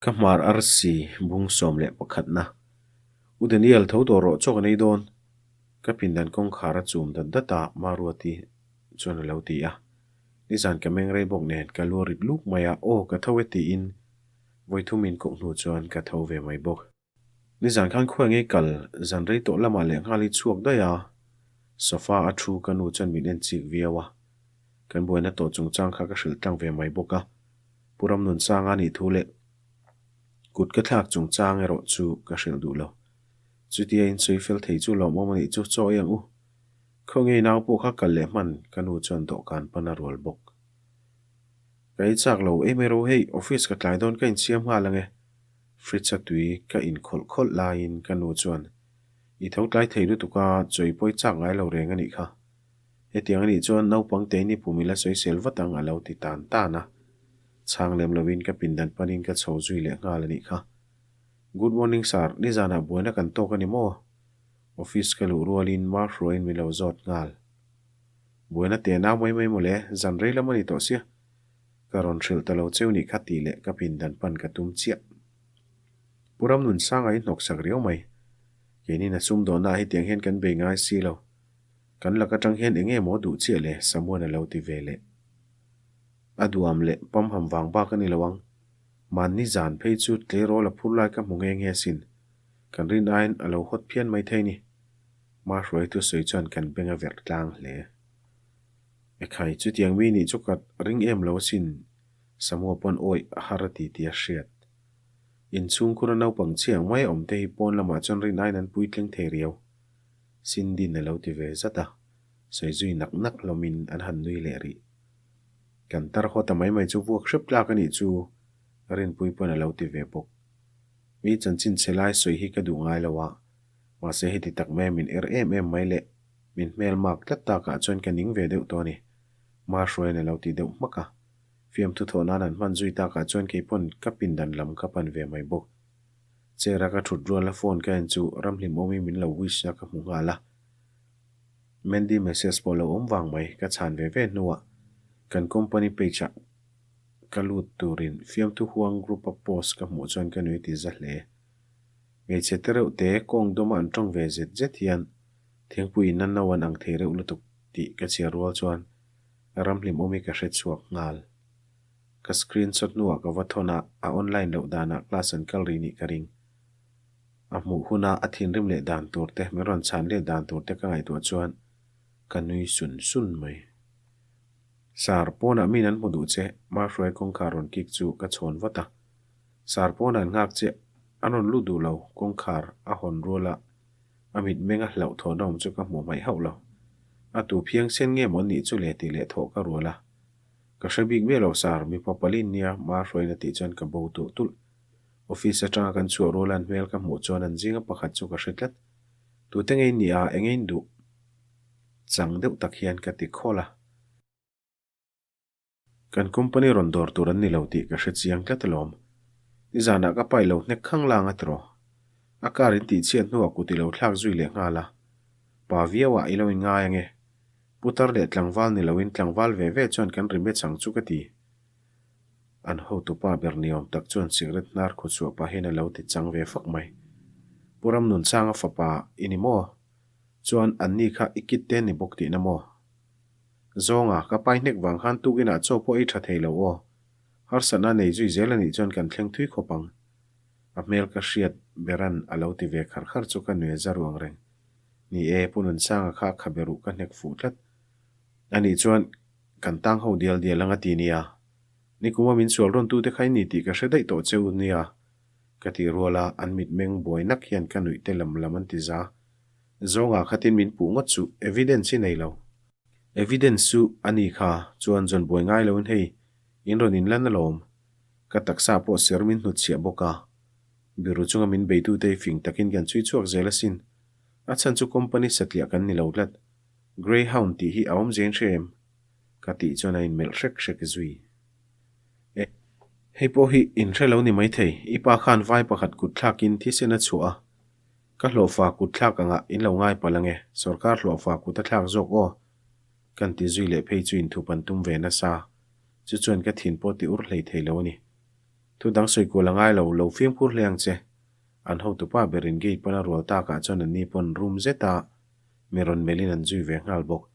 Ka hmar arsi bung 11 na. U Daniel tho tawh rawh chaw ka nei dawn. Ka pindan kawngkhar a chum dat dat a Maruati chuan a lo ti a. Nizan ka meng rei bawk nen ka lu a rit luk mai a, aw ka tho e tiin vawithum in koh hnu chuan ka tho ve mai bawk. Nizan khan khuai ngei kal zan rei tawh lamah lehnghal hi chhuak daih a, sofa a thu ka nu chuan min en chik viau a. Kan buaina tawh chungchang kha ka hrilh tlang ve mai bawk a, Pu Ramnunsanga nih thu leh kut ka thlak chungchang erawh chu ka hrilh duh lo. Chutia insawi fel thei chu lawmawm a nih chu chaw ei ang u. Khaw ngei nau pawh kha kal leh hman ka nu chuan dawhkan pan a rual bawk. Ka ei chak lo em ero hei office ka tlai dawn ka insiam nghal ang e. Fridge a tui ka in khawlh khawlh laiin ka nu chuan, I tho tlai thei lutuk a, chawi pawi chak ngai lo reng a nih kha. Hetiang a nih chuan naupang te ni pum ila sawisel vat ang a lo ti tan tan a. Chhang lem loin ka pindan panin ka chho zui leh nghal a nih kha. Good morning sir, nizanah buaina kan tawk a ni maw? Office ka luh rualin Mar hruaiin min lo zawt nghal. Buaina te nau mai mai mawle, zan rei lam a ni tawh sia. Ka rawn hrilh ta lo cheu nih kha tih leh ka pindan pan ka tum chiah. Pu Ramnunsanga i hnawk sak riau mai. Keinin a sumdawnnaah hetiang hian kan bei ngai si lo. Kan lak atang hian eng nge maw duh chiah le Samuan a lo ti ve leh. A duam leh pamham vang bak a ni lo ang. Mahni zan phei chu tleirawl a phur lai ka hmu nghe nghe asin. Kan rin aiin a lo hawt phian mai thei ni. Mahruaitu sawi chuan kan beng a verh tlang hle. Ekhai, chutiang mi nih chu ka ring em lo asin, Samua pawn awih a har a ti tih a hriat. Inchhungkhura naupang chiang mai a awm te hi pawn lamah chuan rin aiin an puitling thei riau. Sindin a lo ti ve zat a, sawi zui nak nak hlawmin an han nui leh rih. Kan tar haw ta mai mai chu vuak hrep tlak a nih chu, Rinpui pawn a lo ti ve bawk. Mi chanchin chhe lai sawi hi ka duh ngai lo a, mahse heti tak mai a min er em em mai leh Min hmel mak tlat takah chuan ka ning ve deuh tawh a ni. Ma hruaiin a lo ti deuh hmak a. Fiamthu thawh nan an hman zui takah chuan kei pawn ka pindan lam ka pan ve mai bawk. Chair a ka thut rual a phone ka en chu Ramhlimawmi min lo wish na ka hmu nghal a. Mandy message pawh lo awm vang mai ka chhan ve ve hnuah kan company page ah ka lut turin fiamthu huang group a post ka hmuh chuan ka nui ti za hle. Hmeichhe te reuh te kawng dawma an tawng ve zet zet hian Thingpui in an no an ang thei reuh lutuk tih ka chhiar rual chuan ramhlim awm hi ka hre chhuak nghal. Ka screenshot hnuah ka va thawn a, a online loh danah class an kal rih nih ka ring. A hmuh huna a thinrim leh dan tur te, min rawn chhan let dan tur te ka ngaihtuah chuan ka nui sun sun mai. Sir, pawnah min an hmu duh che, Mahruai kawngkhar rawn kik chu ka chhawn vat a. Sir, pawnah an nghak che, an rawn lut duh lo, kawngkhar a hawn rual a. A mitmeng a hlauhthawn awm chu ka hmuh hmaih hauh lo. A tu phiang sen nge maw nih chu le tih leh thawh ka rual a. Ka hre bik miah lo sir, mipa palin nia ma hruain a tih chuan ka bo tulh tulh. Office atanga kan chhuah rual an hmel ka hmuh chuan an zinga pakhat chu ka hre tlat. Tute ngei nia eng ein duh chang deuh tak hian ka ti khawl a. Kan company rawn dawr tur an ni lo tih ka hre chiang tlat alawm. Nizanah ka pai lo hnek khang lang a tiraw. A car in tih chhiat hnuah kut i lo thlak zui leh nghal a. Pa viau ah i lo in ngai ange. Putar leh tlangval ni loin tlangval ve ve chuan kan ri mech ang chu ka ti. An hotupa ber ni awm tak chuan cigarette hnar khaw chhuah pahin a lo ti chang ve fak mai. Pu Ramnunchanga fapa i ni maw? Chuan anni kha i kit te ni bawk tihna maw? Zawnga, ka pai hnek vang khan tukinah chaw pawh ei tha thei lo aw. Harsatna nei zui zel a nih chuan kan thleng thui khawp ang. A hmel ka hriat beran a lo ti ve khar khar chu ka nui a za ruang reng. Ni e, Pu Nunsanga kha a khabe ruh ka hnek fuh tlat. A nih chuan kan tang ho dial dial ang a ti nia. Nikuma min sual rawn tute kha i ni tih ka hre daih tawh che u nia. Ka tih rual a, an mitmeng buai nak hian ka nuih te lam lam an ti za. Zawnga khatin min puh ngawt chu evidence i nei lo. Evidence chu a ni kha chuan zawn buai ngai loin hei in rawn inlan alawm. Ka taksa pawh ser min hnutchhiah bawk a. Biru chunga min beitute hi fing takin kan chhui chhuak zel asin. A chhan chu company satliah kan ni lo tlat. Greyhound tih hi a awm zen hre em? Ka tih chuan a inmelh hrek hrek zui. E, hei pawh hi inhre lo ni maithei. I pa khan vai pakhat kut thlakin thisen a chhuah a. Ka hlawhfa kut thlak angah in lo ngai palh ange, sorkar hlawhfa kut a thlak zawk aw. Kan ti zui leh phei chu inthup an tum ve nasa. Chu chuan ka thin pawh ti ur hlei thei lo a ni. Thu dang sawi kual a ngai lo, lo fimkhur hle ang che. An hotupa berin gate pana rual takah chuan anni pawn room zeta mi rawn melhin an zui ve nghal bawk.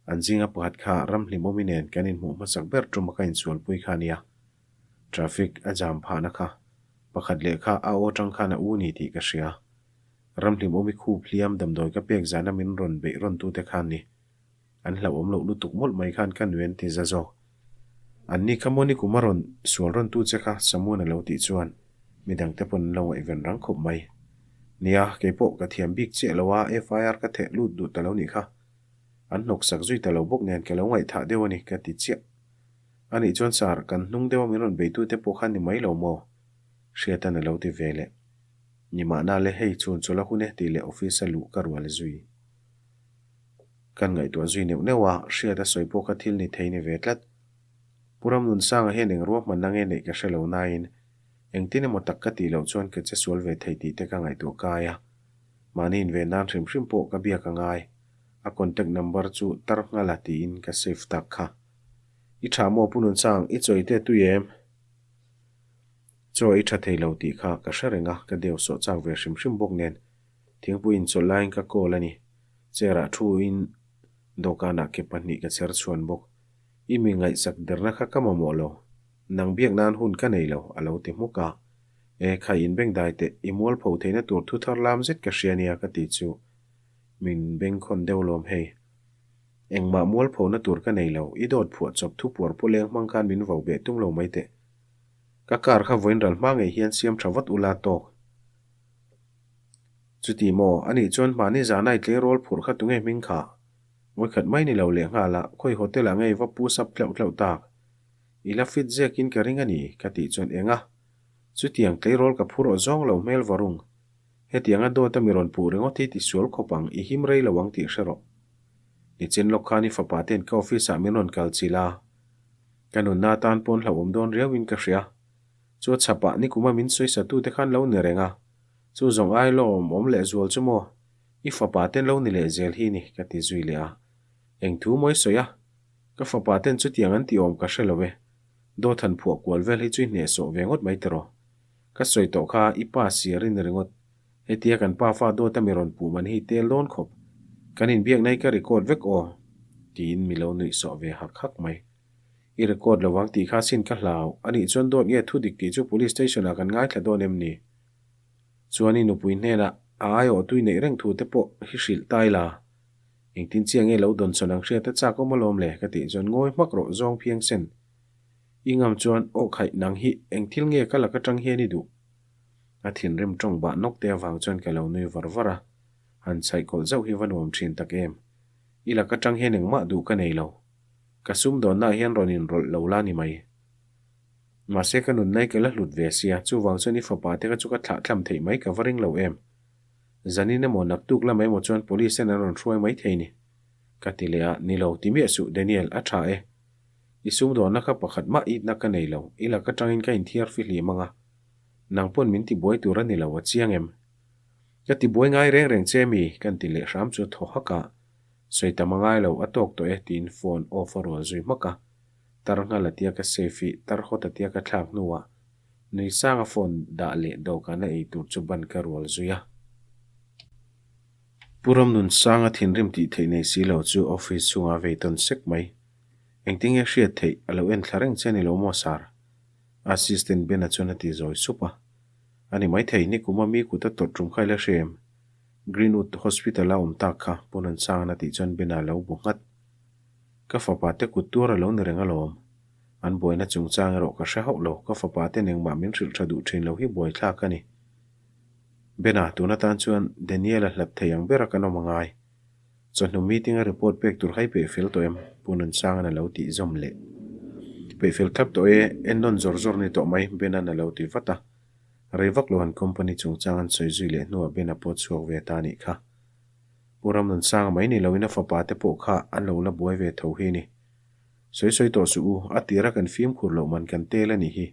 An zinga pakhat kha Ramhlimawmi nen kan inhmuh hmasak ber tuma ka insualpui kha a nia. Traffic a jam phahna kha pakhat leh kha a aw tang khan a u ni tih ka hria. Ramhlimawmi khup hliam damdawi ka pek zana min rawn beih rawn tute khan ni. An hlauhawm loh lutuk mawlh mai khan ka nuen ti za zawk. Anni kha maw nikum a rawn sual rawn tu che kha Samuan a lo tih chuan midang te pawn an lo ngaihven rang khawp mai. Nia, keipawh ka thiam bik chiah lo a, FIR ka theh lut duh ta lo nih kha. An hnawk sak zui ta lo bawk nen ka lo ngaihthah deuh a ni ka ti chiah. Anih chuan sir, kan hnung deuha min rawn beitu te pawh kha ni mai lo maw? Hriatan a lo ti ve leh. Nimahna le hei chhun chawlh a hun e tih leh office a luh ka rual zui. Kan ngaihtuah zui neuh neuh a, hriat a sawi pawh kha thil ni thei ni ve tlat. Pu Ramnunsanga hian eng ruahmanna nge neih ka hre lo nain engtin emaw tak ka tih loh chuan ka che sual ve thei tih te ka ngaihtuah kai a. Mahni inve nan hrim hrim pawh ka biak a ngai. A contact number chu tar nghala tiin ka save tak kha. I tha maw Pu Nunsang, i chawi te tui em? Chaw i tha thei lo tih kha ka hre reng a, ka deu sawh chak ve hrim hrim bawk nen thingpui inchawlh laiin ka call a ni. Chair-ah thu-in dawhkanah ke pahnih ka chher chhuan bawk. I mi ngaihsak derna kha ka mamawh lo. Nang biak nan hun ka nei lo, a lo ti hmuk a. E, khai inbengdai teh, i mualpho theihna tur thu thar lam zet ka hria nia ka ti chu min bengkhawn deuh lawm hei. Engmah mualphona tur ka nei lo, i dawt phuah chawp thu puar pawleng hmang khan min vo beh tum lo mai teh. Ka car kha vawiin ral hma ngei hian siam tha vat ula tawk. Chuti maw, anih chuan hmahni zana i tleirawl phurh kha tunge hming kha? Vawikhat mai ni lo leh nghal a, khawi hotel ah ngei va pu sap tleuh tleuh tak. I la fit zek in ka ring a ni, ka tih chuan eng a. Chutiang tleirawl ka phur aw zawng lo hmel varung. Hetianga dawt a mi rawn puh ringawt hi ti sual khawp ang, i him rei lo ang tih hre rawh. Nichin lawk khan i fapa ten ka office ah min rawn kal chilh a. Ka nunna atan pawn hlauhawm dawn riau in ka hria. Chu a chhapah nikuma min sawisa tute khan lo ni reng a. Chu zawng ai lawm awm leh zual chu maw? I fapa ten lo ni leh zel hi ni ka ti zui leh a. Eng thu maw i sawi a? Ka fapa ten chutiang an tih awm ka hre lo e. Dawt han phuah kual vel hi chu i hnehsawh ve ngawt mai tiraw? Ka sawi tawh kha i pa siar i ni ringawt. Hetia kan pa fa dawt a mi rawn puh man hi tel dawn khawp. Kan inbiakna hi ka record vek aw. Tiin mi lo nuih sawh ve hak hak mai. I record lo vang tih kha sin ka hlau. Anih chuan dawt nge thu dik tih chu police station ah kan ngaithla dawn em ni? Chuan i nupui hnenah a aiawh tui neih reng thu te pawh hi hrilh tai la. Engtin chiah nge lo dawnsawn ang hriat a chak awm alawm le ka tih chuan ngawi hmak rawh zawng phiang sen. I ngam chuan aw khaih nang hi eng thil nge ka lak atang hian i duh? A thinrim tawng bah nawk te avang chuan ka lo nui var var a, han chhaih kawlh zauh hi va nuam thin tak em. I lak atang hian engmah duh ka nei lo. Ka sumdawnnaah hian rawn inrawlh lo la ni mai. Mahse ka nunnai ka la hlut ve sia, chuvang chuan i fapa te kha chu ka thlah thlam theih mai ka va ring lo em. Zanin emaw naktuk lamah emaw chuan police ten an rawn hruai mai thei ni. Ka ti leh a, ni lo, ti miah suh Daniel, a tha e. I sumdawnna kha pakhat mah itna ka nei lo, i lak atangin ka inthiar fihlim ang a. Nang pawn min tibuai tur a ni lo, a chiang em? Ka tibuai ngai reng reng che mi? Kan ti leh hram chu thaw hak a, sawi tam a ngai lo, a tawk tawh e tiin phone off a rual zui hmak a. Tar nghal a tia ka save i, tar hawt a tia ka thlak hnuah nui sang a phone dah leh dawhkan a ei tur chu ban ka rual zui a. Pu Ramnunsanga thinrim tih theih nei si lo chu office chhungah a vei tawn sek mai. Engtin nge hriat theih a lo en thla reng che a ni lo maw sir? Assistant Ben-a chuan a ti zawi sup a. A ni maithei, nikuma mi kut a tawrh tum kha i la hre em? Greenwood Hospital-a awm tak kha Pu Nunsanga'n a tih chuan Ben-a a lo bu nghat. Ka fapa te kut tuar a lo ni reng alawm. An buaina chungchang erawh ka hre hauh lo, ka fapa ten engmah min hrilh tha duh thin lo hi buaithlak a ni. Ben-a, tun atan chuan Daniel-a hlat thei ang bera kan awm angai. Chawhnu meeting a report pek tur hai peih fel tawh em? Pu Nunsanga'n a lo tih zawm leh. Peih fel thlap tawh e, en nawn zawr zawr ni tawh mai, Ben-a'n a lo ti vat a. Rei vak lo an company chungchang an sawi zui leh hnuah Ben-a pawh chhuak ve ta anih kha. Pu Ramnunsanga mai ni loin a fapa te pawh kha an lo la buai ve tho hi ni. Sawi sawi tawh suh u, a tira kan fimkhur loh man kan tel anih hi.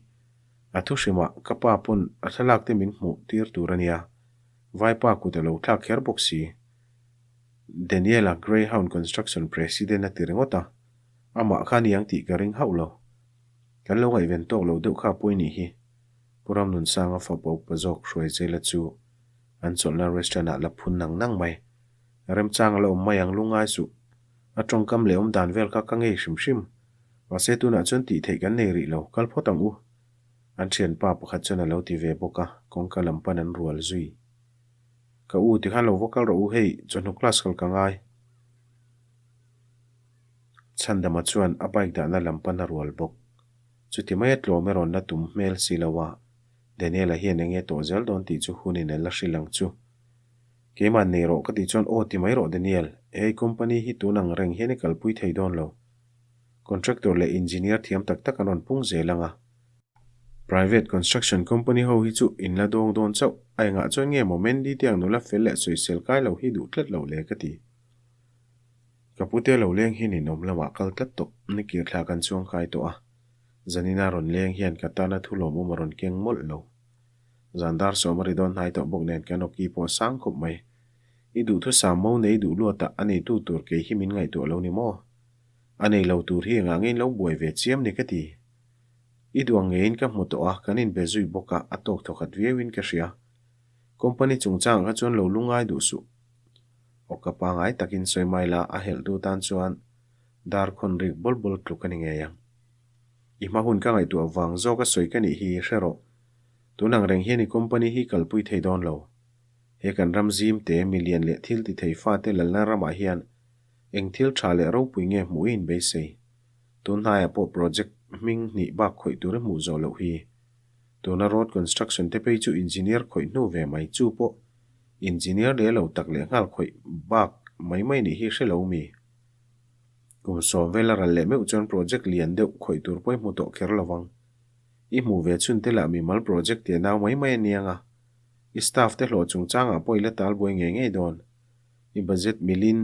A thu hrimah ka pa pawn a thlalak te min hmuh tir tur a nia. Vaipa kut a lo thlak kher bawk si. Daniel-a Greyhound Construction President a ti ringawt a, amah kha aniang tih ka ring hauh lo. Kan lo ngaihven tawk lo deuh kha pawi nih hi. Pu Ramnunsanga fapa upa zawk Hruaizela chu an chawlhna restaurant ah la phun nang nang mai. Remchang a la awm mai ang lungngai suh. A tawngkam leh awm dan vel kha ka ngei hrim hrim. Mahse tunah chuan tih theih kan nei rih lo, kal phawt ang u. An thianpa pakhat chuan a lo ti ve bawk a, kawngka lam pan an rual zui. Ka u tikhan lo va kal rawh u hei, chawhnu class kal ka ngai. Chhandama chuan a bike dahna lam pan a rual bawk. Chuti maia tlawm erawh la tum hmel si lo a, Daniel-a hian eng nge tawh zel dawn tih chu hunin a la hrilh ang chu. Keimah nei rawh ka tih chuan aw ti mai rawh Daniel, hei company hi tun ang reng hian i kalpui thei dawn lo. Contractor leh engineer thiam tak tak an rawn pung zel ang a. Private construction company ho hi chu in la dawng dawn chauh, a engah chuan nge maw Mandy te ang nula fel leh sawisel kai lo hi duh tlat lo le ka ti. Ka pute lo leng hi ninawm lamah kal tlat tawh, nikir thla kan chuang kai tawh a, zanina rawn leng hian ka tana thu lawmawm a rawn keng mawlh lo. Zan dar sawm a ri dawn hnai tawh bawk nen kan awki pawh a sang khawp mai. I duhthusam mo nei duh luatah a neitu tur kei hi min ngaihtuah lo ni maw? A nei lo tur hi engah ngein lo buai ve chiam ni ka ti. I duh ang ngeiin ka hmu tawh a, kan inbe zui bawk a, a tawk thawkhat viauin ka hria. Company chungchangah kha chuan lo lungngai duh suh. Awka pangai takin sawi mai la, a helhtu tan chuan dar khawn rik bawl bawl tluk a ni ngei ang. I hma hun ka ngaihtuah vang zawk a sawi ka nih hi hre rawh. Tun ang reng hian i company hi kalpui thei dawn lo. He kan ram zim te, milian leh thil ti thei fate lalna ramah hian eng thil tha leh ropui nge hmuh i inbeisei? Tun hnaiah pawh project hming hnih bak khawih tur i hmuh zawh loh hi. Tuna road construction te phei chu engineer khawih hnu ve mai chu pawh Engineer leh lo tak leh nghal khawih bak mai mai nih hi hre lo mi. Kum sawm vel a ral leh meuh chuan project lian deuh khawih tur pawh i hmu tawh kher lo vang. I hmuh ve chhun te lah mimal project tih a nau mai mai a niang a. I staff te hlawh chungchangah pawh i la tal buai ngei ngei dawn. I budget milin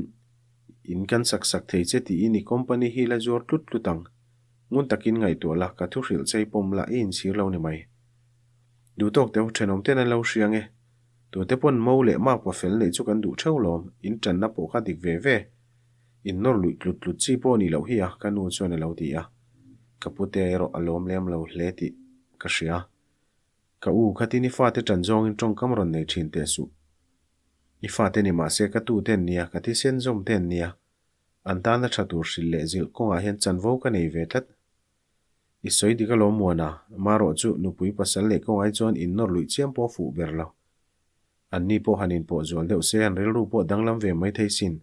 in kan sak sak thei che tiin i company hi la zuar tlut tlut ang. Ngun takin ngaihtuah la, ka thu hrilh che i pawm lah i inchhir lo ni mai. Duhtawk deuh thenawm ten an lo hria nge. Tute pawn mo leh makpa fel neih chu kan duh theuh lawm, in tanna pawh kha dik ve ve. In nawr luih tlut tlut chi pawh nih loh hi a, ka nu chuan a lo ti a. Ka pute erawh a lawm lem lo hle tih ka hria. Ka u, khatin i fate tan zawngin tawngkam rawn nei thin teh suh. I fate ni mahse ka tute an nia, ka thisen zawm te an nia. An tana tha tur hrilh leh zilh kawngah hian chanvo ka nei ve tlat. I sawi dik alawm Muana, marawh chu nupui pasal leh kawngai chuan in nawr luih chiam pawh fuh ber lo. Anni pawh han inpawh zual deuh se an rilru pawh danglam ve mai thei sin.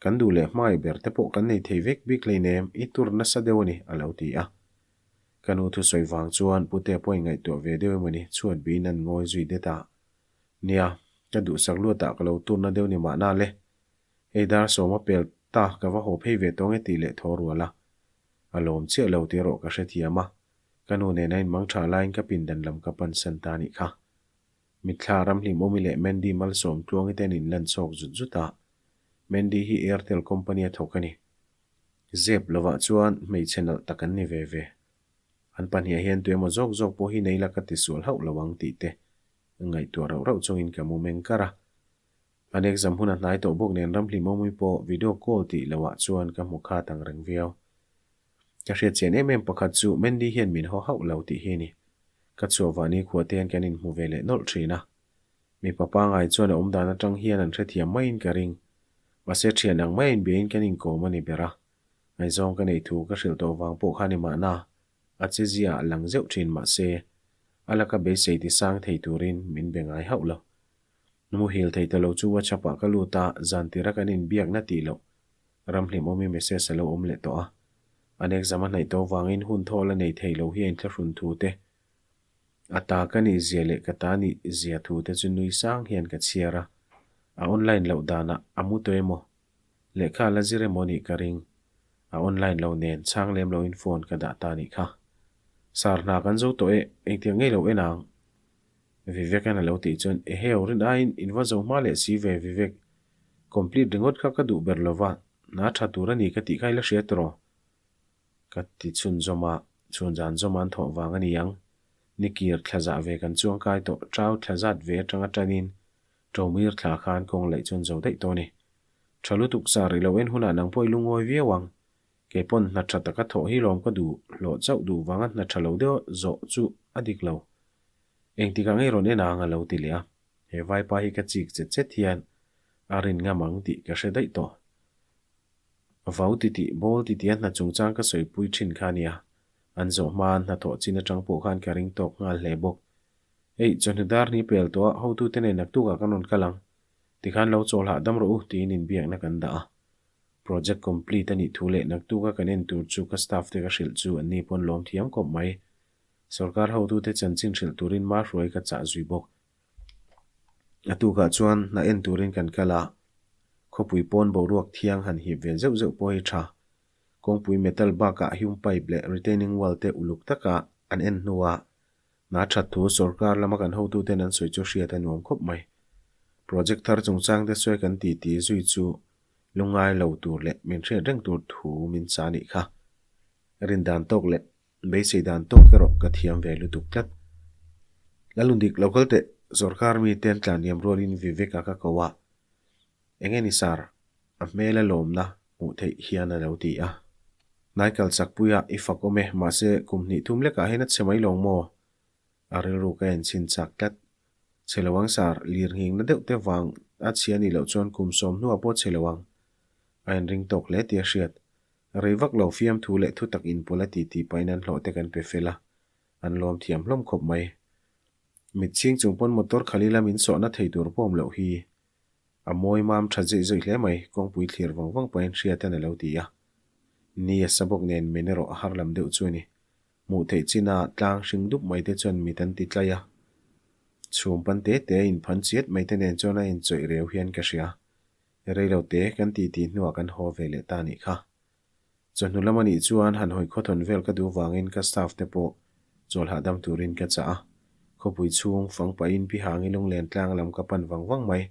Kan duh leh hmangaih ber te pawh kan nei thei vek bik hleinem, i tur nasa deuh a ni, a lo ti a. Ka nu thusawi vang chuan Putea pawh inngaihtuah ve deuh emawni chhuat biin an ngawi zui det a. Nia, ka duhsak luatah ka lo turna deuh ni mahna le. Hei dar sawma pel ta ka va haw phei ve tawng e tih leh thaw rual a. A lawm chiah lo tih erawh ka hrethiam a, ka nu nena inmang tha laiin ka pindan lam ka pansan ta nih kha. Mitthla Ramhlimawmi leh Mandy Malsawm Tluangi ten in lan chawk zut zut a, Mandy hi Airtel company a thawk a ni. Zep lovah chuan hmeichhe nalh tak an ni ve ve. An pahniah hian tuemaw zawk zawk pawh hi nei la ka tisual hauh lo ang tih te ngaihtuah rauh rauh chungin ka mu meng kar a. An exam hun a hnai tawh bawk nen Ramhlimawmi pawh video call tih loh ah chuan ka hmu khat ang reng viau. Ka hriat chian em em pakhat chu Mandy hian min haw hauh lo tih hi a ni. Ka chhuah vah ni khua te hian kan inhmu ve leh nawlh thin a. Mipa pangai chuan a awm dan atang hian an hrethiam maiin ka ring. Mahse thian ang maiin biain kan inkawm a ni ber a. Ngaihzawng ka neih thu ka hrilh tawh vang pawh kha ni mahna a che zia a lang zeuh thin mahse a laka beisei ti sang thei turin min be ngai hauh lo. Muhil thei ta lo chu WhatsApp ah ka lut a, zan tira kan inbiakna tih loh Ramhlimawmi message a lo awm leh tawh a. An exam a hnaih tawh vangin hun thawl a nei thei lo hi a inthlahrun thu te, a ta ka nih zia leh ka ta nih zia thu te chu nui sang hian ka chhiar a. A online loh danah a mu tawh emaw? Lehkha la zir emaw nih ka ring. A online lo nen chhang lem loin phone ka dah ta nih kha. Sar hna kan zo tawh e, engtiang ngei lo en ang? Vivek an a lo tih chuan, Eheu, rin aiin in va zo hma leh si ve Vivek. Complete ringawt kha ka duh ber lova, hna tha tur a ni ka tih kha i la hria tawh? Ka ti chhunzawm a, chhunzan zawm an thawh vang a ni ang. Nikir thla zah ve kan chuang kai tawh, Trau thla zat ve atanga tanin Ṭomir thla khan kawng laih chuan zo daih tawh a ni. Tha lutuk sar i lo en hunah nang pawh i lungawi viau ang. Kei pawn hna tha taka thawh hi lawm ka duh, hlawh chauh duh vanga hna tha lo deuh zawh chu a dik lo. Engtikah ngei rawn en ang a lo ti leh a. He vaipa hi ka chik chet chet hian a rin ngam ang tih ka hre daih tawh. Vau titih, bawl titih a hna chungchang ka sawipui thin kha a nia. An zawh hma an hnathawh chin atang pawh khan ka ring tawk nghal hle bawk. Ei, chawhnu dar ni pel tawh a, hotute nen naktukah kan rawn kal ang. Tikhan lo chawl hahdam rawh u tiin inbiakna kan dah a. Project complete a nih thu leh naktuka kan en tur chu ka staff te ka hrilh chu an ni pawn lawm thiam khawp mai. Sorkar hotute chanchin hrilh turin ma hruai ka chah zui bawk. A tukah chuan hna en turin kan kal a, khawpui pawn boruak thiang han hip ve zeuh zeuh pawh hi tha. Kawngpui metal bakah hume pipe leh retaining wall te uluk taka an en hnuah hna that thu sorkar lama kan hotuten an sawi chu hriat a nuam khawp mai. Project thar chungchang te sawi kan ti ti zui chu lungngai lo tur leh min hriat reng tur thu min chah anih kha. Rindan tawk leh Beisei dan tawk erawh ka thiam ve lutuk tlat. Lalundik lo kal teh, sorkar mi ten tlaniam rualin Vivek-a ka ko a. Enge ni sir, a hmel a lawmna hmuh theih hian a lo ti a. Hnai kal chakpuia i fak awm e, mahse kum hnih thum lekah hian a chhe mai lawng maw? A rilru ka en chhin chak tlat. Chhe lo ang sir, lir nghing na deuh te vang a chhia nih loh chuan kum sawm hnuah pawh chhe lo ang. A inring tawk hle tih a hriat. Rei vak lo fiamthu leh thutak inpawlh a ti tih pahin an hlawh te kan pe fel a, an lawm thiam hlawm khawp mai. Mit chhing chung pawn motor khali lam in sawhna thei tur pawh awm loh hi. A mawi mam tha zeih zawih hle mai, kawngpui thlir vang vang pahin hriat a lo ti a. Ni a sa bawk nen men erawh a har lam deuh chu a ni. Hmuh theih china tlang hring dup mai te chuan mit an ti tlai a. Chhum pan te te a inphan chiat mai te nen chuan a inchawih reu hian ka hria. Rei lo te kan ti tih hnuah kan haw ve leh ta nih kha. Chawhnu lam a nih chuan han hawi khawthawn vel ka duh vangin ka staff te pawh chawl hahdam turin ka chah a. Khawpui chhung fang pahin Pihangi lunglen tlang lam ka pan vang vang mai.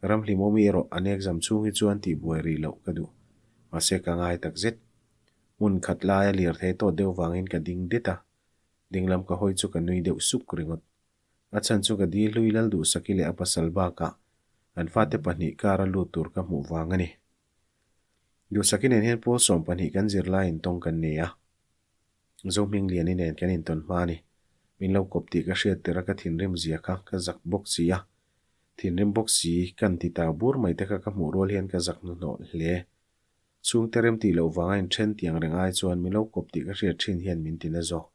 Ramhlimawmi erawh an exam chhung hi chuan tihbuai rih loh ka duh. Mahse ka ngai tak zet. Hmun khat laia lirthei tawt deuh vangin ka ding det a. Dinglam ka hawi chu ka nui deuh suk ringawt. A chhan chu ka dil hlui lal duhsaki leh a pasal bakah an fate pahnih kar a lut tur ka hmuh vang a ni. Duhsaki nen hian pawl 12 kan zirlai intawng kan ni a. Zohmingliani nen kan intawn hma a ni. Min lo kawp tih ka hriat tirh a ka thinrim zia kha ka zak bawk si a. Thinrim bawk si kan ti ta bur mai te kha ka hmuh rual hian ka zak hnuhnawh hle. Chhungte rem tih loh vanga inthen tiang reng ai chuan min lo kawp tih ka hriat thin hian min ti na zawk.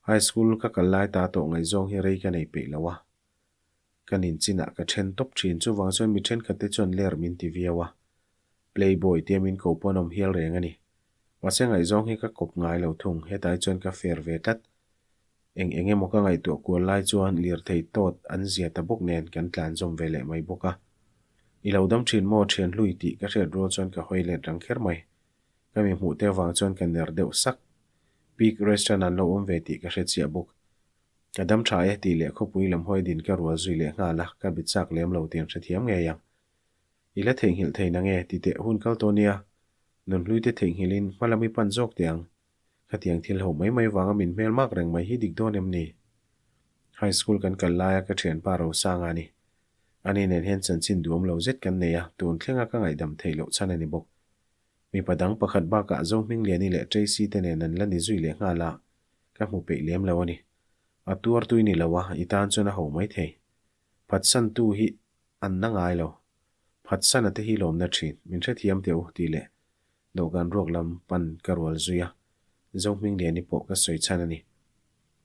High school ka kal lai ta tawh ngaihzawng hi rei ka nei peih lo a. Ka ninchinah ka then tawp thin, chuvang chuan mi thenkhat te chuan ler min ti viau a. Playboy tia min ko pawn awm hial reng a ni. Mahse ngaihzawng hi ka kawp ngai lo thung, hetai chuan ka fair ve tlat. Eng eng emaw ka ngaihtuah kual lai chuan lirthei tawt an zia ta bawk nen kan tlan zawm ve leh mai bawk a. I lo dam thin maw thian hlui tih ka hriat rual chuan ka hawi let rang kher mai. Ka mi hmuh te avang chuan ka ner deuh sak. Peak restaurant an lo awm ve tih ka hre chiah bawk. Ka dam tha e tih leh khawpui lam hawi din ka rual zui leh nghal a, ka bi chak lem lo tih an hrethiam ngei ang. I la theihnghilh thei na nge ti teh hun kal tawh nia. Nunhlui te theihnghilhin hma lam i pan zawk teh ang. Khatiang thil ho mai mai vanga min hmel mak reng mai hi dik dawn em ni? High school kan kal laia ka thianpa Rosanga a ni. Ani nen hian chanchin duam lo zet kan nei a, tun thlenga ka ngaihdam theih loh chhan a ni bawk. Mipa dang pakhat bakah Zohmingliani leh Tracy te nen an la ni zui leh nghal a, ka hmu peih lem lo a ni. A tuar tui ni lo a, i tan chuan a ho mai thei. Phatsantu hi an na ngai lo. Phatsana te hi lawmna thin, min hrethiam teh u tih leh dawhkan ruak lam pan ka rual zui a, Zohmingliani pawh ka sawi chhan a ni.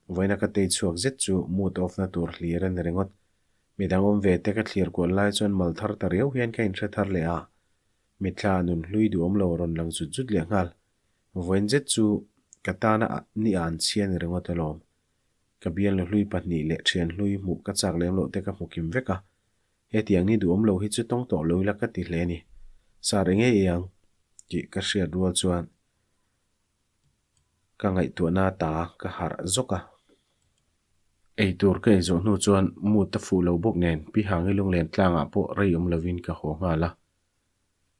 Vawiina ka tei chhuak zet chu mood off na tur hlir a ni ringawt. Midang awm ve te ka thlir kual lai chuan mal thar ta riau hian ka inhre thar leh a, Mitthla nun hlui duhawm lo rawn lang zut zut leh nghal. Vawiin zet chu ka tana ni an chhia ni ringawt alawm. Ka bialnu hlui pahnih leh thian hlui hmuh ka chak lem loh te ka hmu kim vek a. Hetiang ni duhawm lo hi chu tawng tawh lo ila ka ti hle a ni. Sar enge i ang? tih ka hriat rual chuan ka ngaihtuahna ta ka harh zawk a. Eitur ka ei zawh hnu chuan mood a fuh lo bawk nen Pi Hangi lunglen tlangah pawh rei awm lovin ka haw nghal a.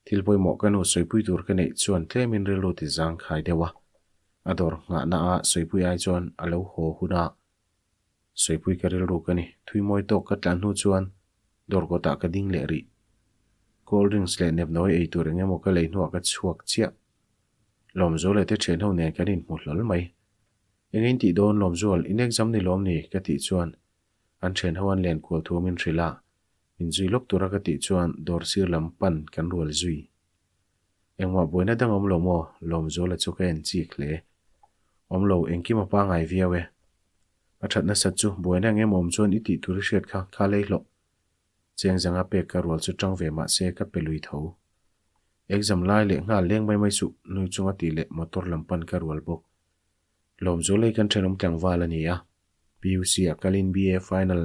Thil pawimawh ka nu sawipui tur ka neih chuan tlemin rilru ti zang khai deuh a. A dawr nghahna a sawipui ai chuan a lo haw hun a. Sawipui ka rilru ka ni. Thui mawi tawk ka tlan hnu chuan dawr kawtah ka ding leh rih. Cold drinks leh nepnawi ei tur eng emaw ka lei hnuah ka chhuak chiah. Lawmzuala te thianho nen kan inhmu hlawl mai. Eng in tih dawn Lawmzual, in exam ni lawm ni? ka tih chuan an thian ho an len kual thu min hrilh a, min zui lawk tura ka tih chuan dawr sir lam pan kan rual zui. Engmah buaina dang awm lo maw? Lawmzuala chu ka en chik hle. Awm lo, engkim a pangai viau e. A that nasat chu buaina eng emaw awm chuan i tih tur i hriat kha kha lei hlawh. Cheng zanga pek ka rual chu tang ve mah se ka pe lui tho. Exam lai leh nghal leng mai mai suh, nui chunga tih leh motor lam pan ka rual bawk. Lawmzualei kan thenawm tlangval a ni a, PUC ah kalin BA final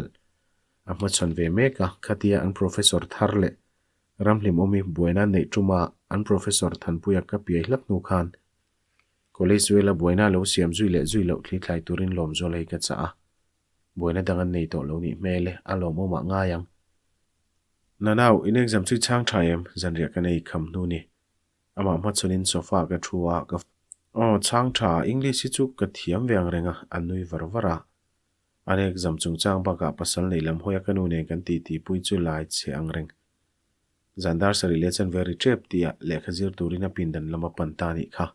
a hmachhawn ve mek a, khatia an professor thar leh Ramhlimawmi buaina neih tuma an professor Thanpuia ka piai hlak hnu khan College vela buaina lo siam zui leh zui loh thlithlai turin Lawmzualei ka chah a, buaina dang an nei tawh lo nih hmel e, a lawmawmah ngai ang. Nanau, in exam chu i chhang tha em? Zanriah ka nei kham hnu ni. Amah hmachhawnin sofa ka thu a, ka. Aw, chhang tha, English hi chu ka thiam ve ang reng a, a nui var var a. An exam chungchang bakah pasal neih lam hawia ka nu nen kan titi pui chu lai chhe ang reng. Zan dar sarih leh chanve ri tep tihah lehkha zir turin a pindan lam a pan ta nih kha.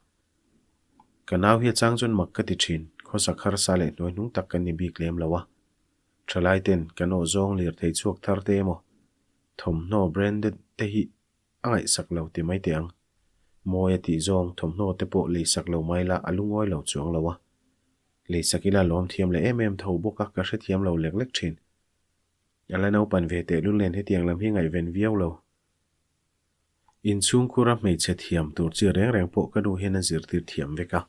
Ka nau hi a chang chuan mak ka ti thin, khawsak harsa leh hnuai hnung tak kan ni bik lem lo a. Thalai ten kan awh zawng lirthei chhuak thar te emaw, thawmhnaw branded te hi a ngaihsak lo ti mai teh ang. Mawi a tih zawng thawmhnaw te pawh leisak lo mai la a lungawi lo chuang lo a. Leisak ila lawm thiam leh em em tho bawk a ka hrethiam lo lek lek thin. A la naupan ve tehlul nen hetiang lam hi ngaihven viau lo. Inchhungkhura hmeichhe thiam tur chi reng reng pawh ka nu hian a zirtir thiam vek a.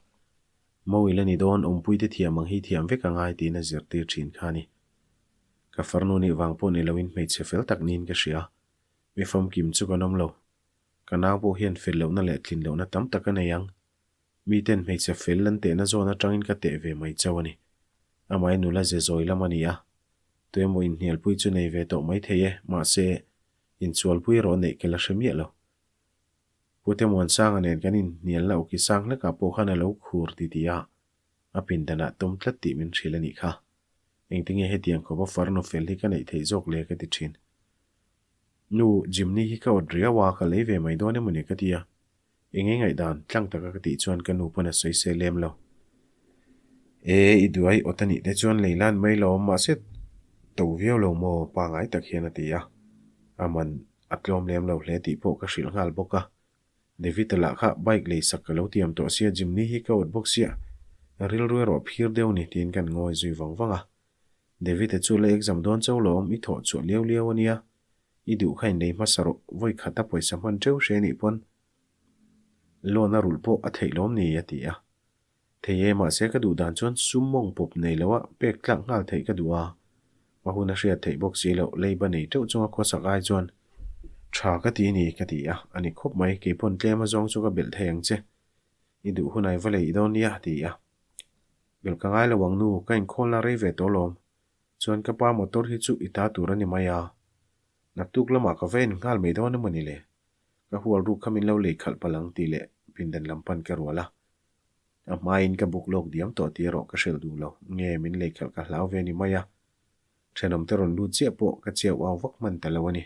Mawil a ni dawn, awmpuite thiam ang hi thiam vek a ngai tiin a zirtir thin kha a ni. Ka farnu nih vang pawh ni loin hmeichhe fel tak niin ka hria. Mi famkim chu kan awm lo. Ka nau pawh hian fel lohna leh tlin lohna tam tak a nei ang. Miten hmeichhe fel an tehna zawn atangin ka teh ve mai chauh a ni. Amah nula ze zawi lam a ni a. Tuemaw inhnialpui chu nei ve tawh mai thei e, mahse, inchualpui erawh neih ka la hre miah lo. Pute Muansanga nen kan inhnialna awki sang hlekah pawh khan a lo khur ti tih a, a pindanah tum tlat tih min hrilh a nih kha. Engtinge hetiang khawpa farnu fel hi ka neih theih zawk le ka ti thin. Nu, Jimny hi ka awt riau a, ka lei ve mai dawn emaw ni ka ti a. Eng nge ngaihdan tlang taka ka tih chuan ka nu pawn a sawi se lem lo. E, i duai awt a nih te chuan lei lan mai lo awm mahse to viau lo maw pangai tak hian a ti a. A man a tlawm lem lo hle tih pawh ka hrilh nghal bawk a. David-a lah kha bike lei sak ka lo tiam tawh sia Jimny hi ka awt bawk sia rilru erawh phir deuh ni tiin kan ngawi zui vang vang a. David-a chu la exam dawn chauh lo awm i thawh chhuah liau liau a nia. I duh kha inlei hmasa rawh, vawi khat a pawisa hman teuh hre nih pawn loan a rulh pawh a theih lawm ni a ti a. Thei e, mahse ka duh dan chuan sum mawng pawp nei loa pek tlak nghal theih ka duh a, hma hun a hriat theih bawk si loh leiba nei teuh chunga khawsak ai chuan tha ka ti ni ka ti a, a ni khawp mai, kei pawn tlem a zawng chu ka belh thei ang che, i duh hun ai va lei dawn nia a ti a. Belh ka ngai lo ang nu, ka inkhawlna rei ve tawh lawm, Chuan ka pa motor hi chu i ta tur a ni mai a, naktuk lamah ka va en nghal mai dawn emaw ni le? Ka hual ruk kha min lo lei khalh palh ang tih leh pindan lam pan ka rual a. A hmain ka buk lawk diam tawh tih erawh ka hrilh duh lo, nge min lei khalh ka hlau ve ni mai a. Thenawmte rawn lut chiah pawh ka chiau au vak hman ta lo a ni.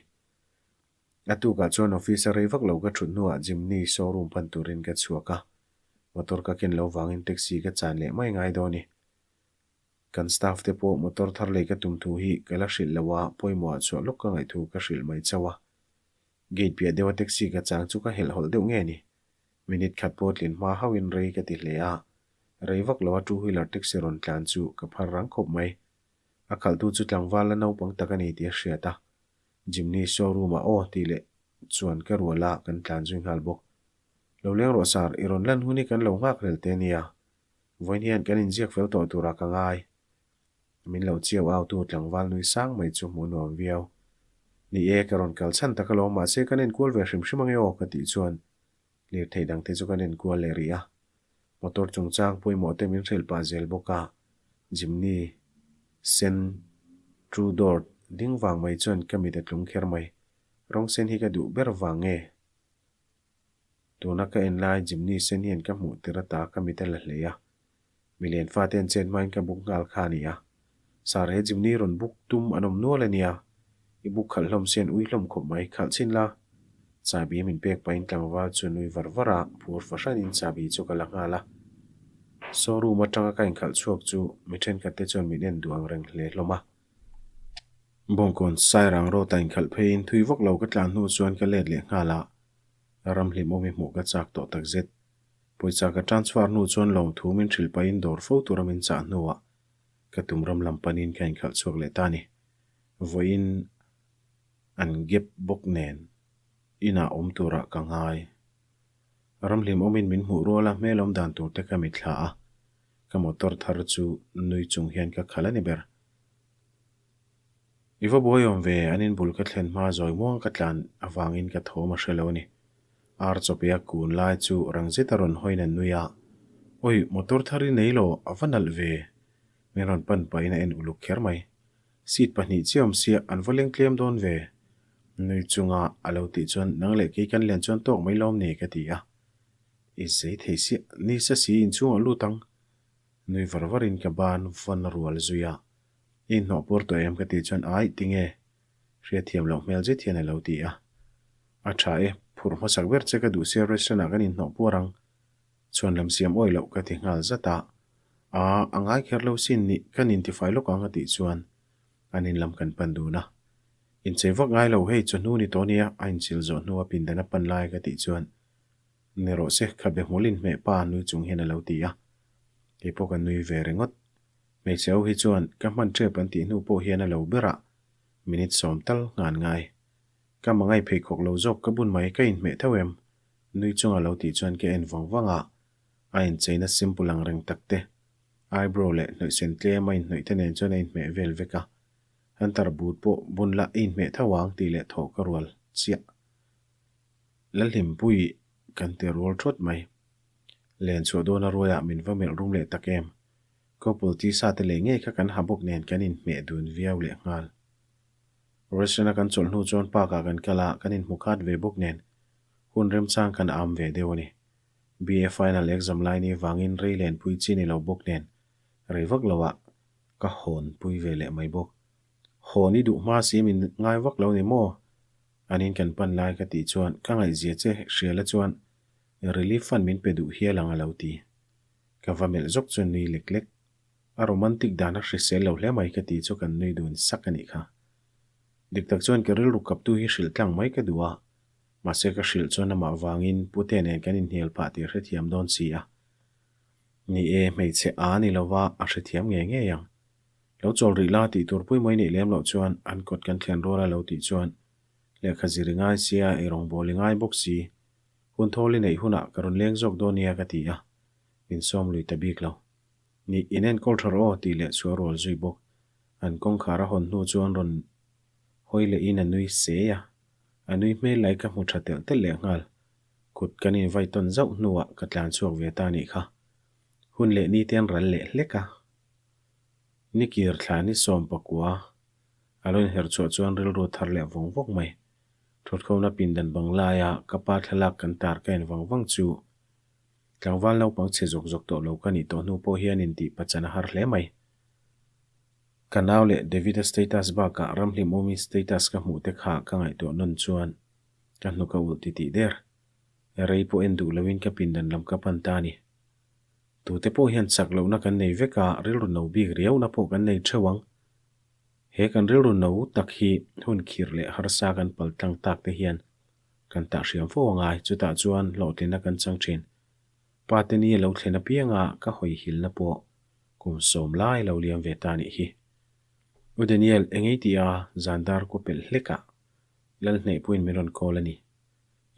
A tukah chuan office a rei vak lo ka thut hnuah Jimny showroom pan turin ka chhuak a, motor ka ken lo vangin taxi ka chan leh mai ngai dawn i. Kan staff te pawh motor thar lei ka tum thu hi ka la hrilh lo a, pawimawhah chhuah lawk ka ngaih thu ka hrilh mai chauh a. Gate piah deuha taxi ka chang chu ka helh hawlh deuh nge ni? Minute khat pawh tlin hma hauhin rei ka ti hle a, rei vak loa two wheeler taxi rawn tlan chu ka phar rang khawp mai. A khalhtu chu tlangval la naupang tak a ni tih a hriat a. Jimny showroom ah aw tih leh chuan ka rual a, kan tlan zui nghal bawk. Lo leng rawh sir, i rawn lan hun hi kan lo nghak hlel te nia. Vawiin hian kan inziak fel tawh turah ka ngai. Min lo chiau au tu tlangval nui sang mai chu hmuh nuam viau. Ni e, ka rawn kal chhan tak alawm mahse kan enkual ve hrim hrim ange aw ka tih chuan lirthei dangte chu kan enkual leh rih a. Motor chungchang pawimawh te min hrilh pah zel bawk a, Jimny sen True Door ding vang mai chuan ka mit a tlung kher mai. Rawng sen hi ka duh ber vang nge? Tuna ka en lai Jimny sen hian ka hmuh tir ata ka mit a la hlei a. Milian fate an chet hmain ka buk nghal kha a ni a. Sir he Jimny rawn buk tum an awm nual a nia. I buk khalh hlawm sian ui hlawm khawp mai, khalh chhin la. Chahbi min pek pahin tlangval chu nui var var a, phur fahranin chahbi chu ka la nghal a. Showroom atanga ka inkhalh chhuak chu mi thenkhat te chuan min en duh ang reng hle hlawm a. Bawngkawn Sairang road ah inkhalh pheiin thui vak lo ka tlan hnu chuan ka let leh nghal a, ramhlim awm i hmuh ka chak tawh takzet. Pawisa ka transfer hnu chuan lawmthu min hrilh pahin dawr fo tura min chah hnuah ka tum ram lam panin ka inkhalh chhuak leh ta a ni. Vawiin an gap bawk nen inah awm turah ka ngai. Ramhlim awmin min hmuh rual a hmel awm dan tur te ka mitthla a, ka motor thar chu nui chung hian ka khalh a ni ber. I va buai awm ve, an inbul ka thlen hma zawi muang ka tlan avangin ka thawm a hre lo a ni. Ar chawpia kun lai chu rang zet a rawn hawiin a nui a, Awi, motor thar i nei lo, a va nalh ve! Min rawn pan pahin a en uluk kher mai. Seat pahnih chiah awm sia, an va leng tlem dawn ve. Nui chunga a lo tih chuan nang leh kei kan lian chuan tawk mai lawm ni ka ti a. I zei thei siah, ni sa si inchhungah lut ang. Nui var varin ka ban vawn a rual zui a. I inhnawh pur tawh em ka tih chuan aih tinge? Hriatthiam loh hmel zet hian a lo ti a. A tha e, phurh hmasak ber che ka duh sia restaurant ah kan inhnawh puar ang. Chhuan lam siam awih loh ka ti nghal zat a. Aa, a ngai kher lo sin nih, kan intifai lawk ang a tih chuan an in lam kan pan dun a. Inchei vak ngai lo hei chawhnu ni tawh nia a inchil zawh hnua pindan a pan lai ka tih chuan Ni rawh se, khabe hmul inhmeh pa nui chung hian a lo ti a. Kei pawh ka nui ve ringawt. Hmeichhe ho hi chuan ka hman tep an tih hnu pawh hian a lo berah minute sawm tal ngan ngai. Ka mangai pheikhawk lo zawk ka bun mai ka inhmeh tho em? Nui chunga lo tih chuan ka en vang vang a, a incheina simple ang reng tak te, eyebrow leh hnawihsen tlem a inhnawih te nen chuan a inhmeh vel vek a. Hunter boot pawh bun la i inhmeh tho ang tih leh thawh ka rual chiah. Lalhlimpui kan ti rual thawt mai. Len chhuah dawna ruaiah min va melh rum leh tak em? Couple tisa te leh ngei kha kan ha bawk nen kan inhmeh dun viau leh nghal. Restaurant a kan chawlh hnu chuan park ah kan kal a, kan inhmu khat ve bawk nen hun remchang kan am ve deuh a ni. BA final exam lai ni vangin rei lenpui chi ni lo bawk nen rei vak lo ah ka hawn pui ve leh mai bawk. Hawn i duh hma si min ngai vak lo ni maw? An in kan pan lai ka tih chuan ka ngaihzia che hriala chuan relief fund min pe duh hial ang a lo ti. Ka va melh zawk chuan nui lek lek. A romantic dan a hrisel lo hle mai ka tih chu kan nui dun sak a nih kha. Dik tak chuan ka rilru kaptu hi hrilh tlang mai ka duh a, mahse ka hrilh chuan amah vangin pute nen kan inhnial phah tih a hrethiam dawn si a. Ni e, hmeichhe a ni lova a hrethiam ngei ngei ang. Lo chawl rih la tih tur pui mai neih lem loh chuan an kawt kan thlen rual a lo tih chuan lehkha zir i ngai sia, eirawng bawl i ngai bawk si, hun thawl i neih hunah ka rawn leng zawk dawn nia ka ti a, min sawm lui ta bik lo. Nih, in enkawl tha rawh aw tih leh chu a rual zui bawk. An kawngkhar a hawn hnu chuan rawn hawi lehin a nui sei a, a nui hmel lai ka hmu tha telh telh leh nghal. Kut kan invai tawn zauh hnuah ka tlan chhuak ve ta nih kha. Hun leh ni te an ral leh hlek a. Ni kir thla ni sawm pakua a lo inher chhuah chuan rilru thar leh vawng vawng mai. Thutkhawmna pindan bang laia ka pa thlalak kan tar ka en vang vang chu tlangval naupang chhe zawk zawk tawh lo ka nih tawh hnu pawh hian intih pachan a har hle mai. Ka nau leh David-a status bakah Ramhlimawmi status ka hmuh te kha ka ngaihtuah nawn chuan ka hnuk a ulh titih der. Rei pawh en duh loin ka pindan lam ka pan ta a ni. Tute pawh hian chak lohna kan nei vek a, rilru no bik riauna pawh kan nei theuh ang. He kan rilru no tak hi hun khirh leh harsa kan pal tlang tak te hian kan tah hriam fo angai, chutah chuan hlawhtlinna kan chang thin. Pa te ni a lo thlen apianga ka hawi hilna pawh kum sawm lai lo liam ve ta nih hi. U Daniel, engei tih a zan dar kaw pelh hlek ah Lalhnehpuiin min rawn call a ni.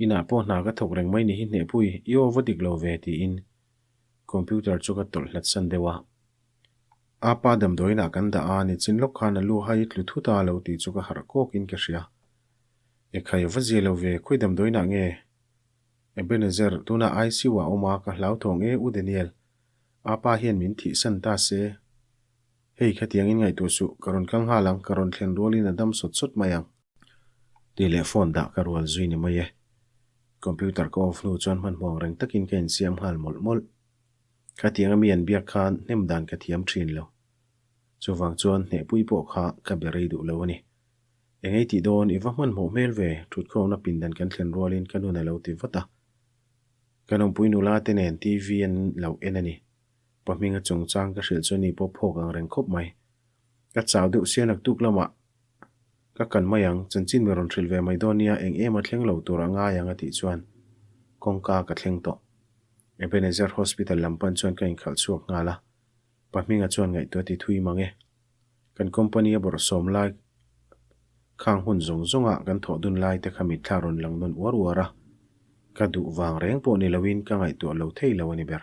Inah pawh hna ka thawk reng mai ni hi Hnehpui, i aw va dik lo ve tiin computer chu ka tawlh hlat san deuh a. A pa damdawiinah kan dah a, nichin lawk khan a lu hai tlu thut a lo tih chu ka harh kawkin ka hria. Ekhai va zia lo ve, khawi damdawiinah nge? Ebenezer, tunah ICU ah awm a, ka hlauthawng e U Daniel, a pa hian min thihsan ta se. Hei khatiangin ngaihtuah suh, ka rawn kal nghal ang, ka rawn thlen rualin a dam sawt sawt mai ang. Tih leh phone dah ka rual zui ni mai e. Computer ka off hnu chuan hmanhmawng reng takin ka insiam nghal mawlh mawlh. Khatianga mi an biak khan hnem dan ka thiam thin lo. Chuvang chuan hnehpui pawh kha ka be rei duh lo a ni. Engei tih dawn i va hmanhmawh hmel ve, thutkhawmna pindan kan thlen rualin ka nun a lo ti vat a. Kan awmpui nula te nen TV an lo en a ni. Pa Hminga chungchang ka hrilh chu ani pawh phawk ang reng khawp mai. Ka chau deuh sia naktuk lamah ka kan mai ang, chanchin mi rawn hrilh ve mai dawn nia eng em a thleng lo tur a ngai ang a tih chuan kawngka ka thleng tawh. Ebenezer Hospital lam pan chuan ka inkhalh chhuak nghal a, Pa Hminga chuan ngaihtuah ti thui mang e. Kan company a bawrhsawm lai khang hun zawng zawnga kan thawh dun lai te kha mitthla rawn lang nawn uar uar a, ka duh vang reng pawh ni loin ka ngaihtuah lo thei lo a ni ber.